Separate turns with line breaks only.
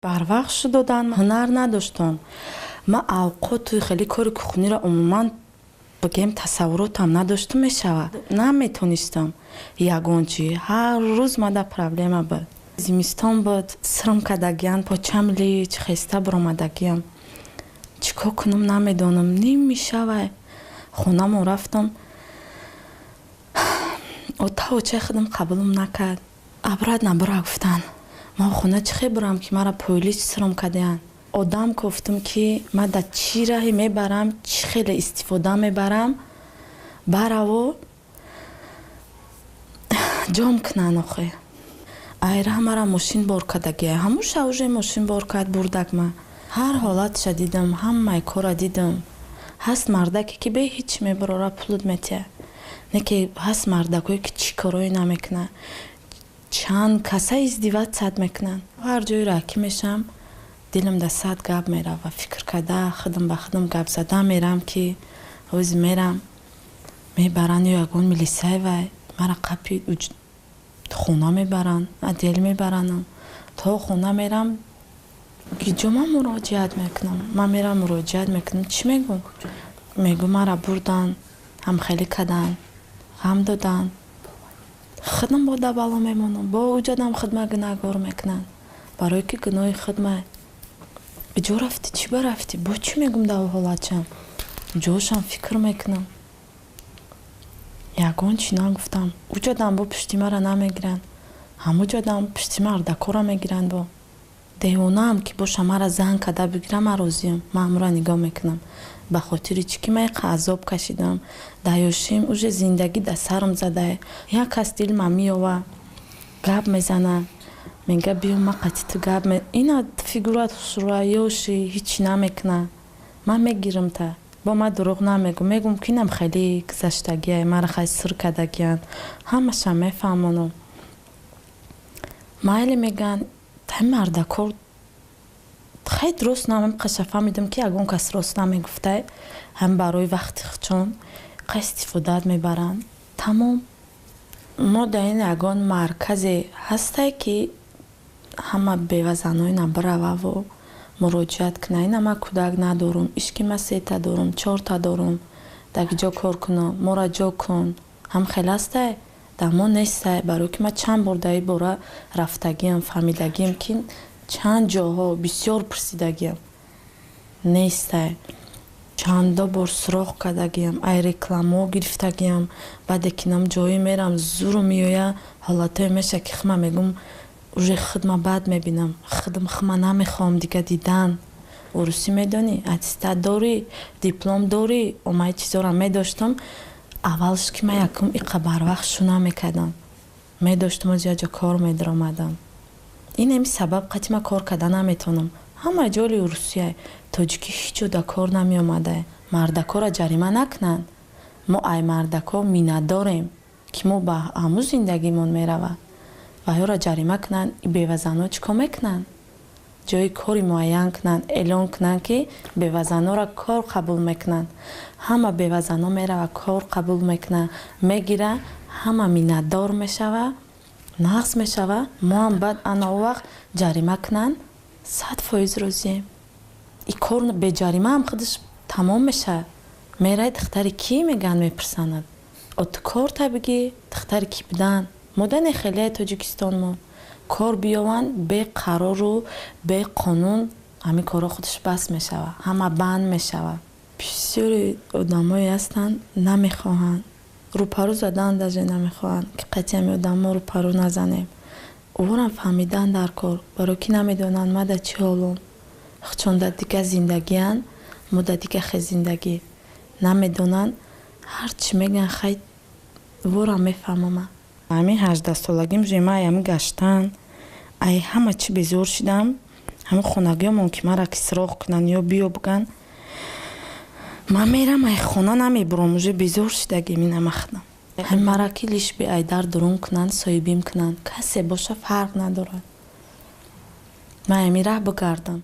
Барвақт шу додан, ҳунар надоштам. Ман авқоту хеле кори кухниро умуман бигем тасаввуротам надоштум мешавад. Наметонистам ягон чӣ. Ҳар рӯз мада проблема буд. Зимистон буд, сирм кардагиам, почам лич хеста биромадагиам. Чӣ кор кунам намедонам. Ними шавай. Хонамо рафтам. Ота очаи худам қабулам накард. Обратно бира гуфтанд. Ман хона чӣ хел бурам, ки мара пойлич сирм кардаянд. Одам гуфтам, ки ман дар чӣ раҳе мебарам, чӣ хеле истифода мебарам, бараво ҷом кунанд охе. Айра мара мошин бор кардагия. Ҳамун шав уже мошин бор кард, бурдак ма. Ҳар ҳолатша дидам, ҳамаи кора дидам. Ҳаст мардаке, ки бе ҳеҷ мебарора, пулут метиҳад. Не ки ҳаст мардакое, ки чӣ корое намекунанд. Чанд каса издеваться мекунанд. Ҳар ҷойро ки мешавам, дилам да сад гап мерава. Фикр карда, худам ба худам гап зада мерам, ки ҳози мерам, мебаранд ё ягон милисай вай мара қапи хона мебаранд, отдел мебаранам. То хона мерам, ки ҷо ман муроҷиат мекунам? Ман мерам, муроҷиат мекунам, чӣ мегӯм? Мегӯ, мара бурдан, ҳамхелӣ карданд, ғам доданд. Худам бо дабало мемонам, бо уҷадам худма гунаҳгор мекунанд, барое ки гуноҳи худма. Ҷо рафтӣ, чӣ ба рафтӣ? Бо чӣ мегӯм дар ҳолатшам? Ҷошам фикр мекунам. Ягон чӣ нагуфтам. Уҷадам бо пушти мара намегиранд. Ҳамуҷадам пушти мардакора мегиранд. Бо девонаам ки боша, мара зан карда бигира, ман розиям. Ман ҳамура нигоҳ мекунам. Ба хотири чӣ ки ман иқа азоб кашидам, дар ёшим уже зиндагӣ дар сарам задае. Як кас дилма меёва, гап мезана, мега: «Биё, ма қати ту гап». Ина фигурат хушрӯа, ёши, ҳичи намекуна, ман мегирам та. Бо ман дурӯғ намегӯм, мегӯм, ки инам хеле гузаштагия, мара хай сир кардагиянд, ҳамаша мефаҳмонам. Майли мегӯянд, тай мардакор хай дуруст намем. Қаша фаҳмидам, ки ягон кас рост намегуфтай. Ҳам барои вақти худшон қа истифодаат мебаранд, тамом. Мо дар ин ягон марказе ҳастай, ки ҳама бевазанои набирававу муроҷиат кунад? Ина ман кӯдак надорум, ишки ман сета дорум, чорта дорум, дар ки ҷо кор кунам, мора ҷо кун. Ҳам хел ҳастай? Дар мо нестай, барое ки ман чанд бор дар ин бора рафтагиам, фаҳмидагиам, ки чанд ҷоҳо бисёр пурсидагиам, нестай. Чандо бор суроғ кардагиам, ай рекламао гирифтагиам. Баъде ки нам ҷое мерам, зуру меоя, ҳолатое меша, ки хма мегӯм, уже худма бад мебинам, худм хма намехоҳам дига дидан. Урусӣ медонӣ, аттестат дорӣ, диплом дорӣ, омаи чизоро медоштам. Аввалш ки ман якум иқа барвақт шу намекардам, медоштам, оз як ҷо кор медаромадам. Ин ҳами сабаб қати ман кор карда наметавонам. Ҳама ҷоли урусия, тоҷикӣ ҳеҷ ҷо да кор намеомада. Мардакоро ҷарима накунанд. Мо ай мардако миннатдорем, ки мо ба ҳамун зиндагимон меравад. Ваёро ҷарима кунанд, бевазанҳо чӣ кор мекунанд? Ҷои кори муайян кунанд, эълон кунанд, ки бевазанҳоро кор қабул мекунанд. Ҳама бевазанҳо мерава, кор қабул мекунанд, мегира, ҳама миннатдор мешава, нағз мешава. Мо ҳам баъд ана он вақт ҷарима кунанд, 100% розием. И кор беҷарима ҳам худаш тамом мешавад. Мераи, духтари кӣ мегӯянд, мепурсанад. О, ту корта бигӣ, духтари кӣ будан. Модане хелияи Тоҷикистон мо кор биёванд, беқарору беқонун ҳамин корҳо худаш бас мешавад, ҳама банд мешавад. Бисёри одамое ҳастанд, намехоҳанд рӯпарӯ задан, даже намехоҳанд, ки қати ҳами одамо рӯпарӯ назанем. Оворам фаҳмидан дар кор, барои ки намедонанд ма дар чӣ ҳолом. Чун дар дига зиндагианд, мо дар дига хел зиндагӣ намедонанд. Ҳарчи мегӯянд, хай, ворам мефаҳмам. Ҳамин 18-солагим уже ма ай ҳами гаштан, ай ҳама чӣ безор шидам. Ҳамин хонагиёмон ки мара ки суроғ кунанд ё биё бигӯянд, ман мерам, ай хона намебурам, уже безор шидагим. Ина махдам ҳамин мара ки лиш би ай дар дурун кунанд, соҳибим кунанд, касе боша, фарқ надорад, ман ҳамин раҳ бигардам.